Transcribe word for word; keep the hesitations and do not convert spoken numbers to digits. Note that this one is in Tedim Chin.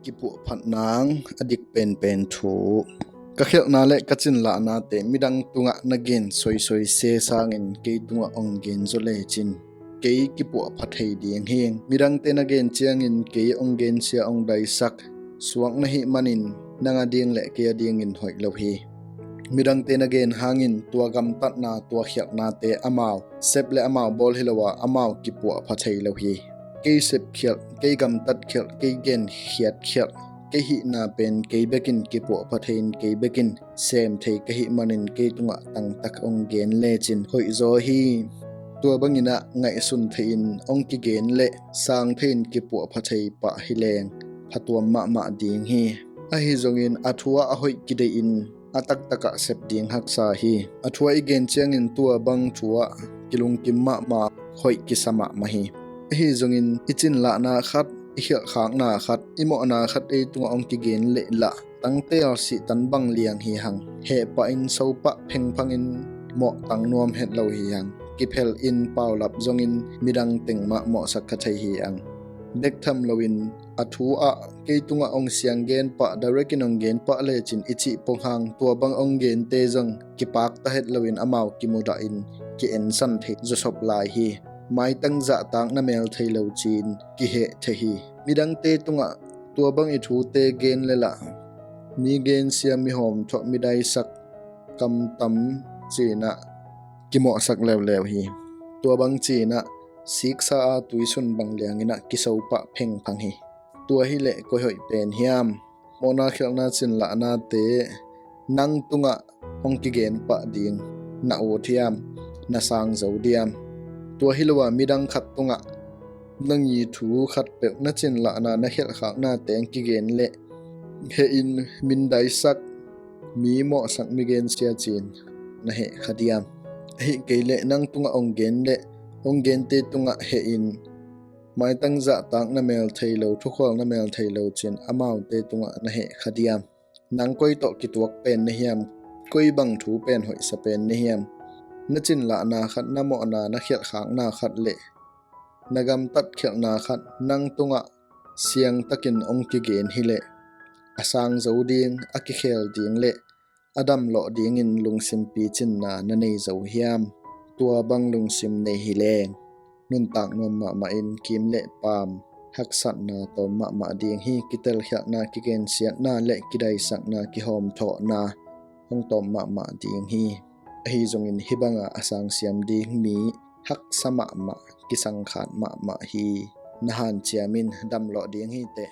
Kipuahphat nang a dik penpen thu. Ka khialhna le ka cinlahnate midang tungah na gen soisoi se sangin kei tungah hong gen zaw lecin kei kipuahpha thei ding hi. Midangte na gen ciangin kei hong gensia hong daisak suak na hih manin nang a ding le kei a dingin hoih lo hi. Midangte na gen hangin tua gamtatna, tua khialhnate amau sep le amau bawl hi lo a, amau kipuahpha thei lo hi. Kei sepkhialh, kei gamtatkhialh, kei genkhiatkhialh, kei hihna pen kei bekin kipuahpha thei in kei bekin sem thei ka hih manin kei tungah tangtak hong gen lecin hoih zaw hi. Tua bangin ah ngaihsun thei in hong kigen le sang thei in kipuahpha thei pah hi leng phatuam mahmah ding hi. Ahi zongin a thu ah a hoih kideih in a taktakah sep ding haksa hi. A thu ah i gen ciangin tua bang thu ah kilungkim mahmah, hoih kisa mahmah hi. Ahi zongin i cinlahna khat, i khialhkhakna khat, i mawhna khat ei tungah hong kigen leh lah tangtel sihtan bang liang hi hang. Hehpah in sopah phengphang in mawhtang nuam het lo hi hang. Kiphel in paulap zongin midang teng mah mawhsak kha thei hi hang. Bek tham loin a thu ah kei tungah hong siang gen pah, direct in hong gen pah lecin i cih pong hang tua bang hong gente zong kipakta het loin amau kimudah in ki-ensan thei zawsop lai hi. Maitang zahtak na mel thei lo ci-in kiheh thei hi. Midangte tungah tua bang i thute gen le lah mi gensia, mi hawmthawh, mi daisak kamtam ci-in ah kimawhsak leuleu hi. Tua bang ci-in ah siksa a tuisun bang liangin ah kisopah phengphang hi. Tua hi leh koi hoih pen hiam? Mawhna, khialhna, cinlahnate nang tungah hong kigen pah ding na ut hiam? Na sang zo diam? Tua hi lo a midang khat tungah na ngithu khatpeuh, na cinlahna, na khialhkhaknate hong kigen leh heh in min daisak, mi mawhsak, mi gensia ci-in na heh kha diam? Ahih kei leh nang tungah hong gen leh hong gente tungah heh in maitang zahtak na mel thei lo, thukhual na mel thei lo ci-in amaute tungah na heh kha diam? Nang koi tawh kituak pen na hiam? Koi bang thu pen hoihsa pen na hiam? Na cinlahna khat, na mawhna, na khialhkhakna khat le na gamtatkhialhna khat nang tungah siangtakin hong kigen hi leh a sang zo ding, a kikhel ding le a damlawh dingin lungsim picinna na nei zo hiam? Tua bang lungsim nei hi leng nuntak nuam mahmah in kim le paam haksatna tawm mahmah ding hi. Kitelkhialhna, kigensiatna le kidaisakna, kihawmthawhna hong tawm mahmah ding hi. Ahi zongin hih banga a sangsiam ding mi haksa mahmah, kisangkhat mahmah hi. Na hanciam in, damlawh ding hi teh.